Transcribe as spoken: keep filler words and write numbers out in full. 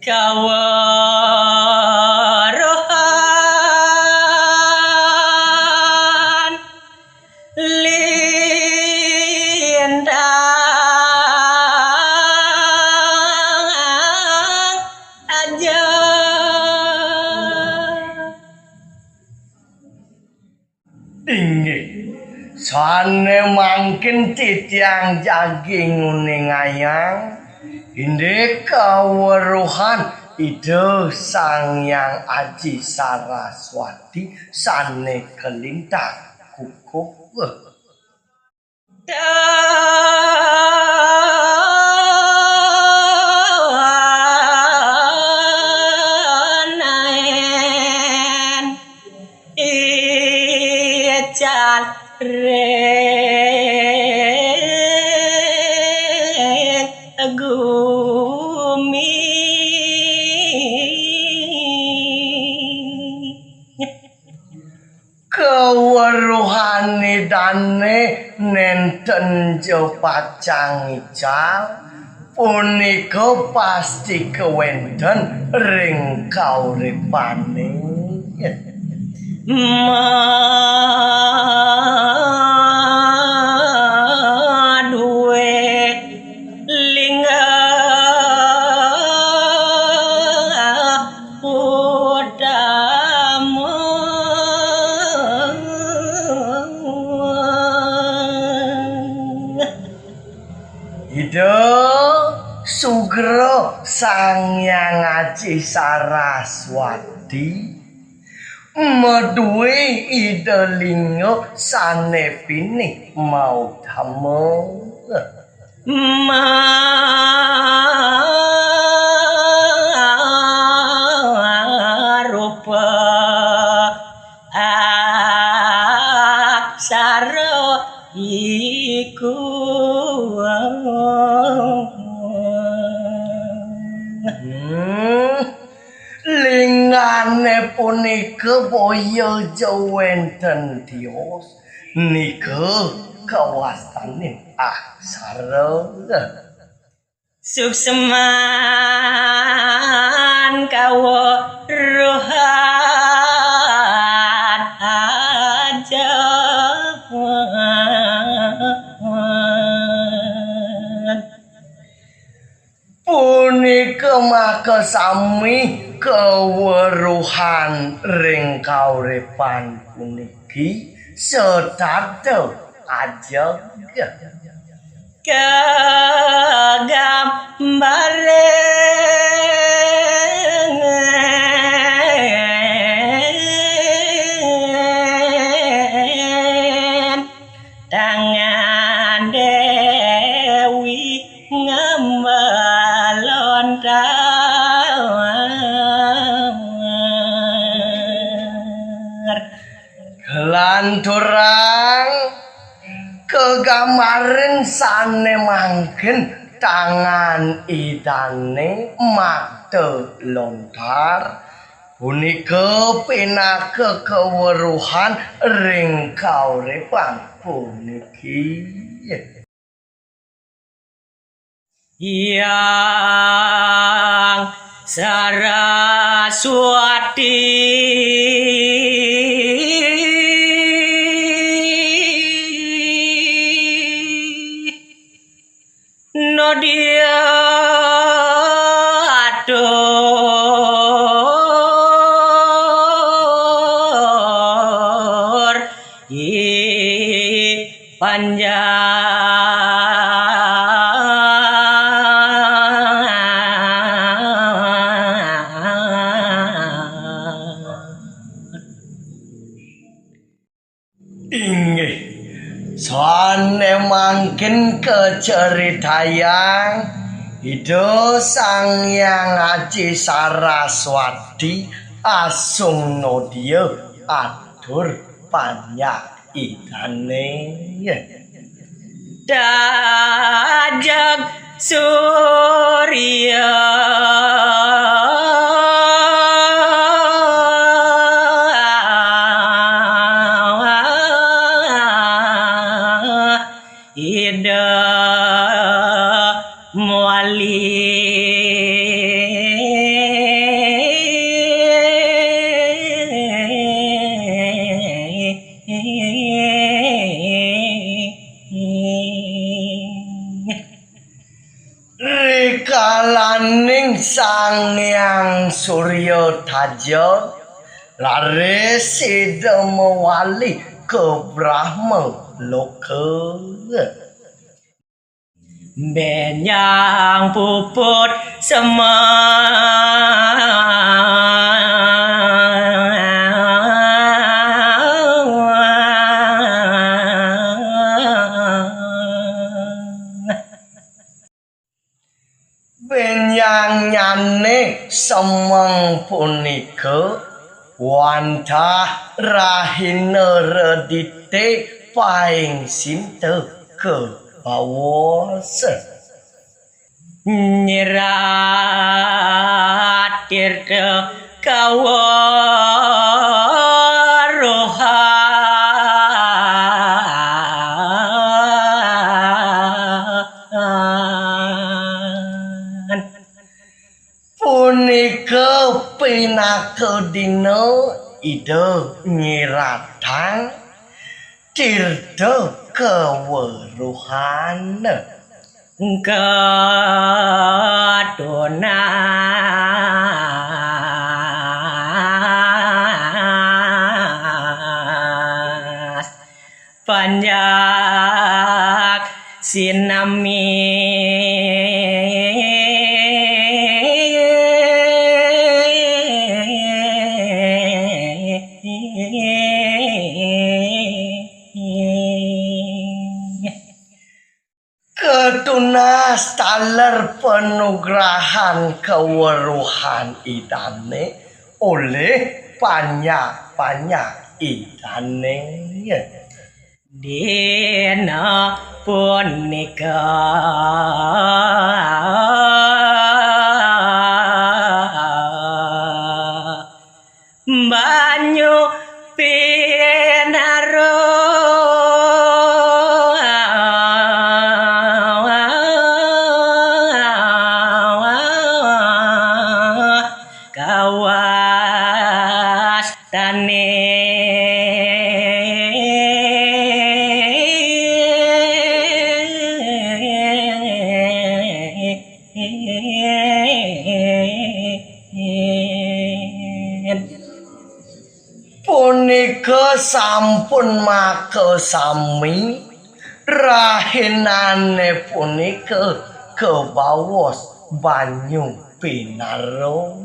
Kaweruhan lintang aja. Inggih, sané mangkin titiang jagi nguningayang indik kaweruhan Ida Sang Hyang Aji Saraswati sané kalintang kukuh. Tanaen ical ring gumi. Kaweruhan Idané nénten ja pacang ical, punika pasti kawénten ring kauripané. Madué lingga utama. Ida sugra Sang Hyang Aji Saraswati madué Ida Lingga sané pinih mautama. Marupa aksara iku. Hmm. Linggané punika boya ja wénten tios, nika kawastanin aksara. Suksman kaweruhan aja. Punika makasami kaweruhan ring kauripan puniki setata ajeg. Kagambareng tangan Déwi ngambalontar. Lanturang kagambarin sané mangkin tangan Idané makta lontar, punika pinaka kaweruhan ring kauripan puniki. Hyang Saraswati nodia atur i panjang. Inggih, sané mangkin kacaritayang Ida Sang Hyang Aji Saraswati asung nodia atur panjak Idané. Dajeg Surya Ida Muali. Rikalaning Sang Hyang Surya Taja, raris sida mawali ka Brahma Loka. Benjang puput semeng. Benjangnyané semeng punika wantah rahina redité paing sinta kabaos. Nyerat tirta kaweruhan. Punika pinaka dina Ida nyiratang tirta kaweruhan. Katunas panjak sinami. Katunas taler panugrahan kaweruhan Idané olih panjak-panjak Idané. Dina punika banyu pinaro kawastane. Punika sampun makasami, rahinane punika kabaos banyu pinaro.